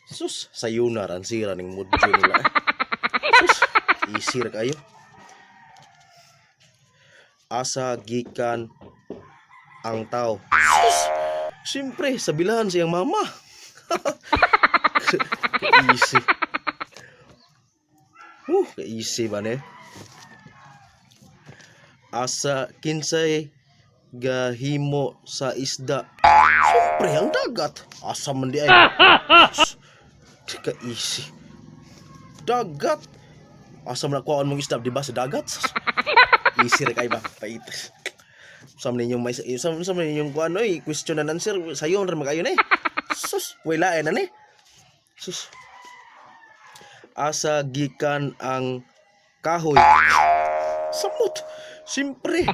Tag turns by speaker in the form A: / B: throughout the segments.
A: Sus, sayunar ang sira ning module nila eh. Sus, easy ra kayo. Asa gikan ang tao? Sus, siyempre, sa bilahan siyang mama. Easy. Easy ba ne? Asa kinsay gahimo sa isda? Siyempre, ang dagat. Asa man di ay? Ka-easy. Dagat. Asa man nakuhaan mong isda, di ba, sa dagat? Easy ra kay ba? Pait. Sa man ninyong may sa man ninyong kuan oy, question and answer sayo ra man kayo ni. Sus, wala na ni. Sus. Asa gikan ang kahoy? Samot. Siyempre.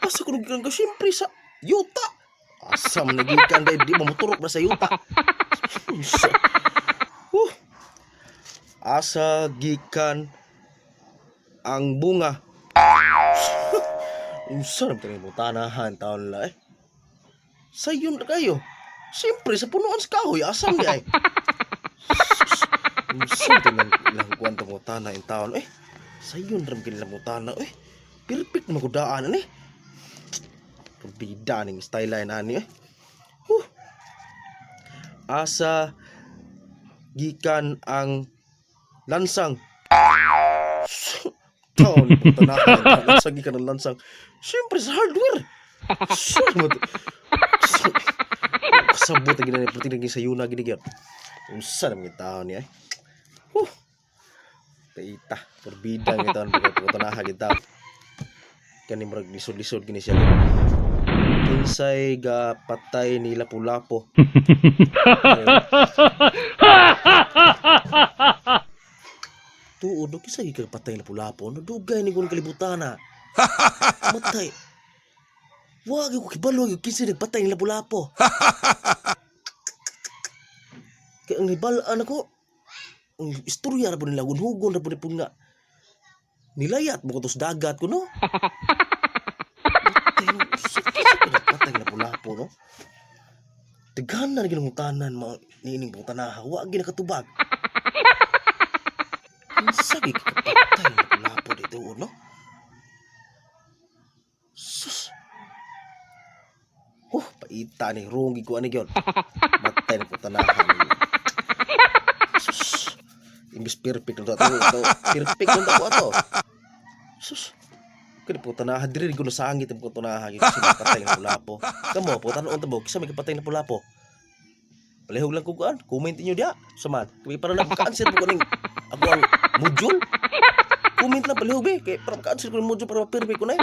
A: Asa kuno gikan ka? Siyempre sa yuta. Asa man nagikan dahil di mamuturok na sa yuta? Sus. Asa gikan ang bunga? Unsa naman kani tanahan taon la eh? Sayon na kayo. Siyempre sa punuan sa kahoy, asam di ay? Sus, unsa man ilang kuan tong tana in taon eh? Sayon ra man kini tana eh. Perfect man ko daan ani. Bida ning style line ani eh. Huh. Asa gikan ang lansang? Taon puta na lansang, gikan ang lansang. Siyempre sa hardware. Sus, kasabot ang ginani perti naging sayuna gini gyud. Unsa naman yung taon niya eh? Huh. Paita, porbida nga taon pagka tanaha gid taon. Kani murag lisod-lisod gini siya. Kinsay ga patay ni Lapu-Lapu? Tuod, no, kinsa gyud patay ni Lapu-Lapu? No, dugay ni kong kalibutan na. Matay. Wag ko kibalo gyud kinsa nagpatay ni Lapu-Lapu. Kay ang nibal-an ako, ang istorya ra po nila, gunhugon ra po ni nga. Nilayat mo ko to sa dagat ko, no? Matay, no? Kinsa ka nagpatay ni Lapu-Lapu, no? Daghan na ginang tanan mga niining putanaha, wa gyud nakatubag. Kinsa gyud kapatay ni Lapu-Lapu dito, no? Sus. Oh, paita ni runggi ko ani gyud. Matay na putanahan. Sus. Imbis perfect na to, to perfect na to ato. Sus. Kani putanaha diri ko nasangit ang putanaha kasi patay ng Lapu-Lapu. Kamo putanon ta mo kinsa may kapatay ng Lapu-Lapu? Palihog lang ko kuan, comment niyo diya. Saman, kay para lang maka-answer mo ko ning ako ang module. Comment lang palihog be kay para maka-answer ko ng module para perfect ko na eh.